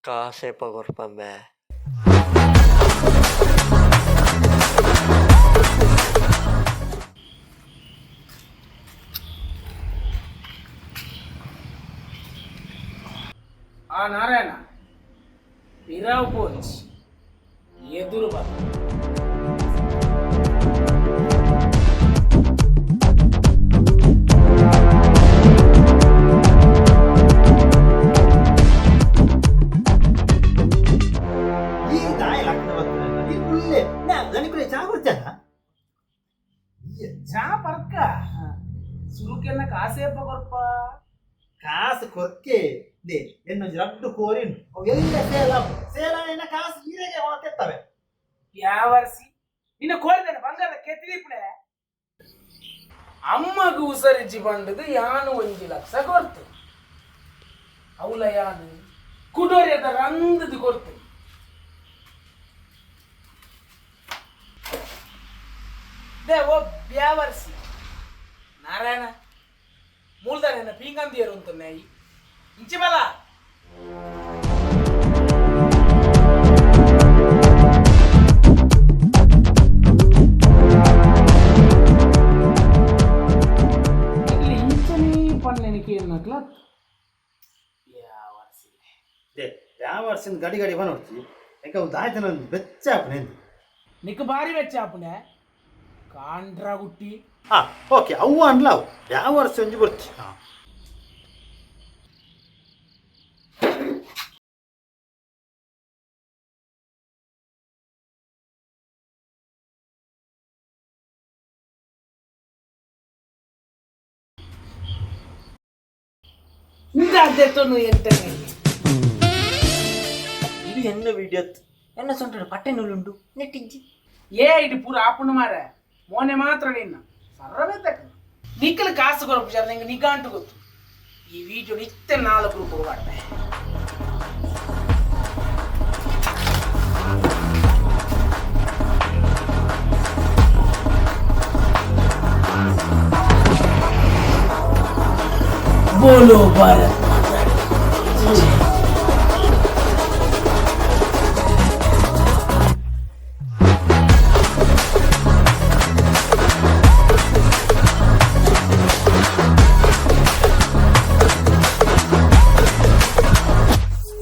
ಕಾಸೇಪ ಕೊರ್ಪಂಬೆ. ಆ ನಾರಾಯಣ ಪಿರಾವ್ ಪೋಂಚ್ ಎದುರು ಬಾ. ಈ ದಾಯಿ ಲಗ್ನ ಬರ್ತದೆ ಈ ಕುಳ್ಳೆ ನಾ ದನಿಕುಲೆ ಚಾ ಕುಡ್ಚಾನ. ಚಾ ಪರ್ಕ ಸುರುಕೆನ್ನ ಕಾಸೇಪ ಕೊರ್ಪ. ಕಾಸು ಕೊರ್ಕೆ they ಎನ್ನೊಂಜಿ ರಡ್ಡು ಕೋರಿನ್ ಅವು ಎಲ್ಲ ಸೇಲ ಸೇಲ ಎನ್ನ ಕಾಸು ಈರೆಗೆ ಹೊರತೆತ್ತವೆ. ಯಾವರ್ಸಿ ನಿನ್ನ ಕೋರಿದಾನೆ ಬಂಗಾರದ ಕೆತ್ತಿದೀಪಣೆ. ಅಮ್ಮಗ ಉಸರಿಜಿ ಬಂಡದು ಯಾನು 1 ಲಕ್ಷ ಕೊರ್ತು, ಅವಲ ಯಾನು ಕುಡೋರ್ಯದ ರಂದದು ಕೊರ್ತು. They ಓ ಬ್ಯಾವರ್ಸಿ ನಾರಾಯಣ ಮೂಲ್ದಾನೆ ಪೀಂಗಂದಿಯರು ಅಂతున్నాయి ಇಂಚಿ ಬಲ. ಇಲ್ಲಿ ಇಂಚನೇ ಪಣ್ಣೆನಿಕೆ ಎನ್ನಕ್ಲ ಯಾವರ್ಸಿ. They ಯಾವ ವರ್ಷದ ಗಡಿ ಗಡಿ ಬನೋಡ್ಚಿ ಯಾಕೆ ಅವು ದಾಯ್ತನ ಬೆಚ್ಚ ಹಾಪುನೆ. ನಿಕ್ ಭಾರಿ ವೆಚ್ಚ ಆಪುಣೆ ಕಾಂಡ್ರ ಗುಟ್ಟಿ. ಹಾ ಓಕೆ, ಅವು ಅನ್ಲ ಅವು ಯಾವ ವರ್ಷ ಒಂಜಿ ಬರ್ತಿ ಹಾ. ಇಂದಾದೆತ್ತೊನ್ನು ಎಂಟನೇ. ಇದು ಎನ್ನ ವಿಡಿಯೋ? ಎನ್ನ ಸೊಂಟಡು ಪಟ್ಟೆ ನೂಲುಂಡು ನೆಟ್ಟಿಜ್ಜಿ. ಏ ಇಡು ಪೂರ ಆಪುಣ ಮಾರೆ ಮೋನೆ ಮಾತ್ರ ನಿನ್ನ ಸರ್ವೇ ತಕ್ಕ ನಿಕ್ಕಲು ಕಾಸು ಕೊರಪು ಸರ್ ನಿಂಗೆ ನಿಗಾಂಟು ಗೊತ್ತು. ಈ ವಿಡಿಯೋ ನಿತ್ಯ 4 ರೂಪಾಯಿ ಮಾಡ್ದೆ. ಬೋಲೋ ಭಾರತ್ ಮಾತಾ ಕಿ ಜೈ.